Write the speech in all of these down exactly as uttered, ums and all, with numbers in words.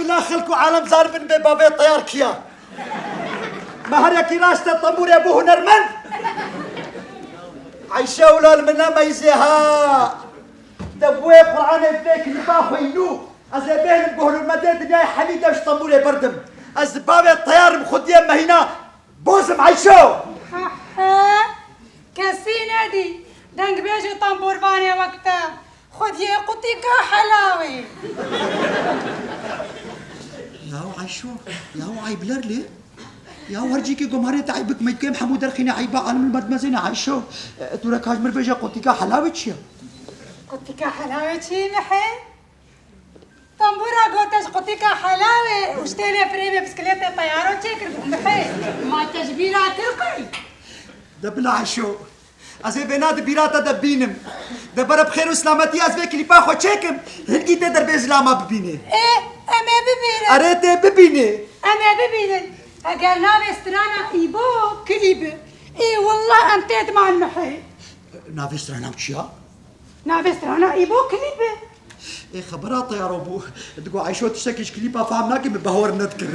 Bila xelk û alem zaribin bê bavê teyar kiya. Me her yekî raşte tembûrê bû hunermend. Ayşe û lal min nemeyzê ha. Te bûyê Qur'anê vê klîpa xwînû. Ez ê bêhnim ku hunermendê dinyayê hemî dev ji tembûrê berdim. Ez di bavê teyarim xwediyê mehîna bozim Ayşo. Hehe. Kesî nedî. Dengbêj û tembûrvanê wek te. Xwediyê qutîka helawê. Yaw Ayşo, yaw eyb ler lê. Yaw her cîkê gomarê te eyb bik, me kêm hemû derxîne eyba alim li me dimezêne Ayşo. E, tu re ka ji mir bêje qutîka helawê çi ye? Qutîka helawê çi ye Mihê? Tembûra gote ji qutîka helawê û ji têlê firêmê bisikletê teyaro çêkir bû Mihê. Ma te ji bîra kir qey? De bila Ayşo. Ez ê vêna di bîra te de bînim. De bere bi xêr û silametî ez vê klîpa xwe çêkim. Hingî tê derbê zilama bibînê. Ê, em ê bibînin. Erê tê bibînê. Em ê bibînin. Eger navê strana Îbo Kilîb e, ê wallah em tê diman Mihê. Navê strana çi ya? Navê strana Îbo Kilîb e. Ê xebera teyaro bû. Digo Ayşo tiştekî ji klîpa fehm nake, min behor nedikir.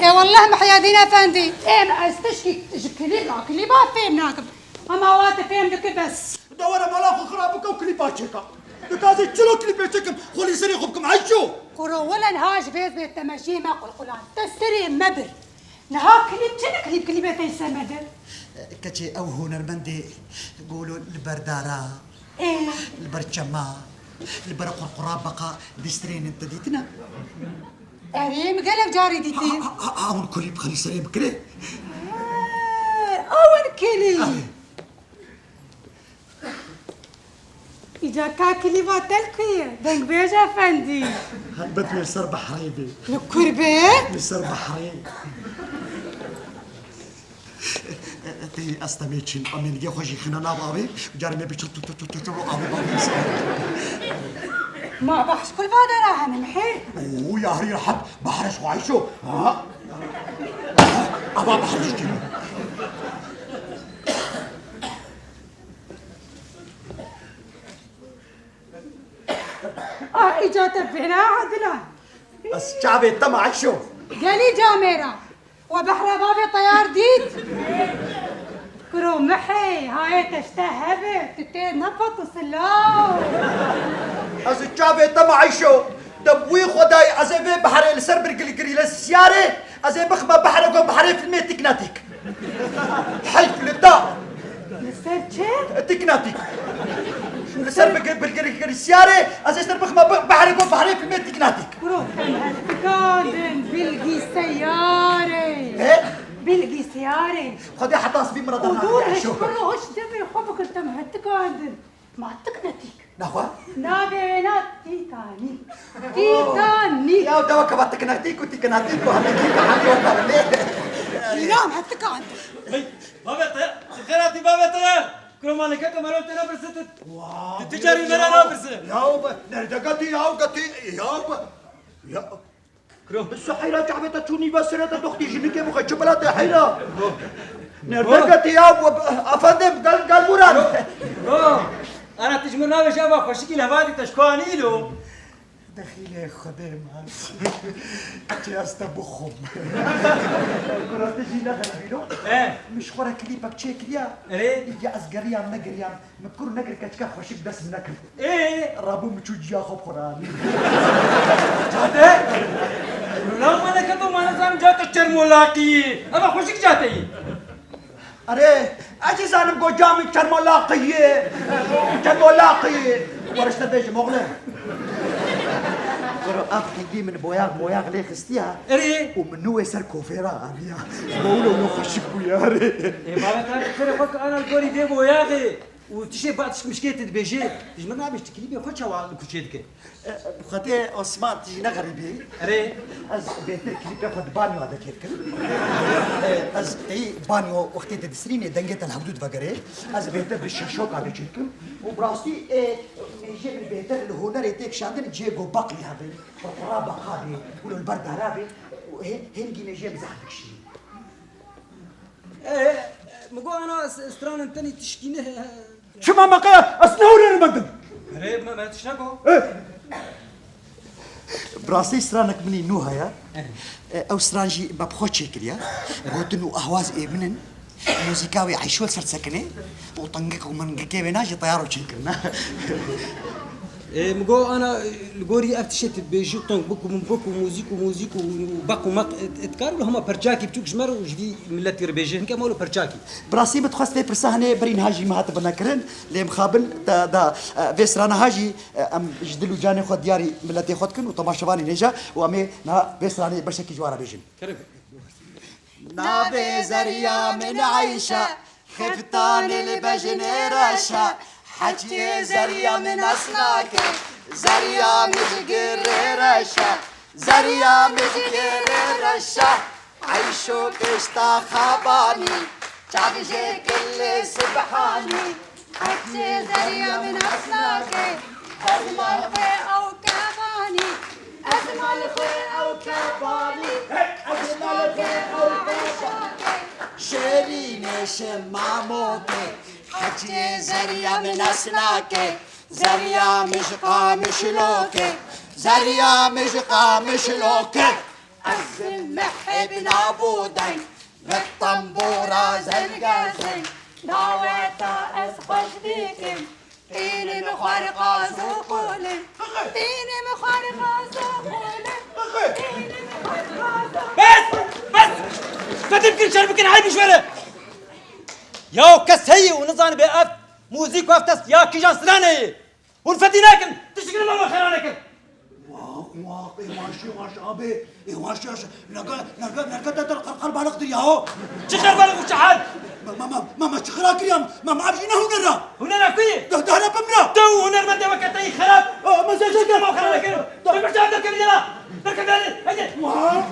Ê wallah Mihyedîn Efendî, ê ez tişkî ji klîpa, klîpa fêm nakim. Hema wa te fêm dike bes. De were mala xwe xira bike û klîpa çêka. Dikazê çilo klîpê çêkim, xwe lê serê xwe bikim Ayşo. Kuro wele niha ji vêz bê te me jê me qulqulan. Te serê me bir. Niha klîp çi ne klîp, klîbê te semede? Keçê ew hunermendê golo li ber dara, Ê. Li ber çema, li ber qurqura beqa distrênin te dîtine? Erê, min gelek carî dîtî. Ha, ha, ha, ha, hûn klîp xelî serê bikirê? Ha, ew in klîp. Erê. Îca ka klîba te li ku ye? Dengbêj efendî. Helbet wê li ser behrê bê. Li kur bê? Li ser behrê. Tê ez temê çin, em ê nigê xwe jî xine nav avê, carê me bê çil tu tu tu tu tu avê bavê ser. Ma behs kul va dera henim hê? Oo, ya herî rehet, behrê xwe Ayşo. Ha? Ava behrê xwe. Ah, îca te fena Adnan. Ez çavê te me Ayşo. Gelî camêra. We behra bavê teyar dît? Kuro Mihê, hayê te ji te hebe, tu tê nefet û silaw. Ez çavê te me Ayşo. Te bi wî xwe dayî, ez ê vê behrê li ser bilgilgirî li siyarê, ez ê bixime behrê ku behrê fîlmê Tîk Netîk. Heyf li ta. Li ser çi? Tîk Netîk. Li ser bilgilgirî siyarê, ez ê ser bixime be-, behrê ku behrê fîlmê Tîk Netîk. Kuro, te me hetikandin, bilgiseyarê. He? Bilgiseyarê. Xwedê heta sibî min re dernakin Ayşo. Û dûr hişt min re hişt demê xwe bikir, te me hetikandin. Ma tiknetîk. Naxwe? Navê wêna Tîtanîk. Tîtanîk. Ya dewa keva tiknetîk û tiknetîk û hemî kî hemî weka lê. Înan hetikand. Hey, bavê te, xêratî bavê te. Kuro maleke ke mero te napirse tu. Wa, tu ticarî mera napirse. Ya be, nerede gati ya gati ya be. Ya. Kuro. Bi su heyra çavê te çû nîve sire te doxtî jinikê bixwe çi bila te heyra. Nerede gati ya, efendim, gel, gel Murat. Kuro. Ana tu ji min navê ji eva xweşikî levadî te ji ku anî lo. Dexîlê Xwedê me. Çi ez te bixwim. Kuro tu jî nexeribîno. He. Min ji xwe re klîpek çêkiriya. Erê. Îdî ez geriyam negiriyam. Min kur nekir keçika xweşik dest min nekir. Ê? Rabû min çû ciya xwe bi xwe re anî. Cate? Lan me neketo ma nizanim cate çermolaqî yî. Eva xweşik cate yî. Erê, ez jî zanim ku ca min çermolaqî yî. Çermolaqî yî. Werişte bêjim oxle. Kuro ev hingî min boyax moyax lê xistiya. Erê. Û min nû wê ser kofêra aniya. Ji bo wilo wilo xweşik bûye erê. Ê, bavê te kofêrê xwe ki ana li gorî vê boyaxê. Û tişê ba tişt mişkê tu dibêjê, tu ji min nabêj, tu klîbê xwe çawa li kuçê dike? E, bi Xwedê Osman, tu jî ne xerîbî. Erê. Ez bêhtir klîbê xwe di banyoya de çêdikim. E, ez teyî banyo wextê tu disirînê dengê te li hevdû divegerê. Ez bêhtir di şeşoka de çêdikim. Û bi rastî, e, mêjê min bêhtir li hunerê tê kişandin cihê ku beqî hebe. Qurqura beqa bê, wilo li ber dara bê. Û hê-, hêngî mêjê min zehf dikişînî. Ee, mi got ana s-, stranên tenî tişkî ne. Çima me qeya? Ez ne hunermend im. Erê, me, me tişt neko. Eh. Bi rastî stranek min î nû heye. E, ew stran jî me bi xwe çêkiriye. Gotin û ahwaz ê min in. Muzîka wê Eyşo li ser sekine û tengik û mengikê wê na jî teyaro çêkirine. E, min got, ana, e, li gorî ev tiştê tu dibêjî û teng bik û min bik û muzîk û muzîk û, û beq û meq et-, etkar û hema perçakî biçûk ji me re û ji vî miletî re bêje. Hinke mal û perçakî. Bi rastî min dixwest vê pirsa hinê berî niha jî me hatibine kirin. Lê mixabin te da, e, vê strana ha jî, e, em ji dil û canê xwe diyarî miletê xwe dikin û temaşevanê nêja û em ê niha vê stranê beşekî ji wan re bêjin. Navê zeriya min Eyşe, xiftanê li bejinê reşe, heciyê zeriya min nas nake, zeriya min ji girê reşe, zeriya min ji girê reşe, Eyşo kişta xabanî, çavijê kilê sibhanî. Hecê zeriya min nas nake, ez mal xwe ew kevanî, ez mal xwe ew kevanî, ez mal xwe ew kevanî. Şêrînê şemamotê, hecê zeriya min nas nake, zeriya min ji Qamişloke, zeriya min ji Qamişloke. Ez mehê bi nav û deng, bi tembûra zengezeng, daweta ez xweş dikim. Tînê min xwar qaz û qolê, tînê min xwar qaz û qolê, tînê min xwar qaz û Bes! Bes! Fedî bikin, şer bikin, eyb ji we re. Ya kes heye û nizanibe ev muzîk û ev dest ya kîjan stranê ye? Hûn fedî nakin, tiştekî li me xera nekin. Waq, waq, ê waş, ê waş, abê, ê waş, yaş. Nerga, nerga, nerga te der qerqer balıqdır yahu. Çi xerbalık û çi hal? Ma, ma, ma, ma, ma, çi xira kiriyam? Ma, ma, ev jî ne hunera? Hunera ku ye? De, dehre bimra. Tu hunermendê weke te yî xerab. Aa, ma, ze, ze, ze. Tiştekî li me xera nekin. De. Tu berçav derkevî de la. Derkevî de, heydi. Waq.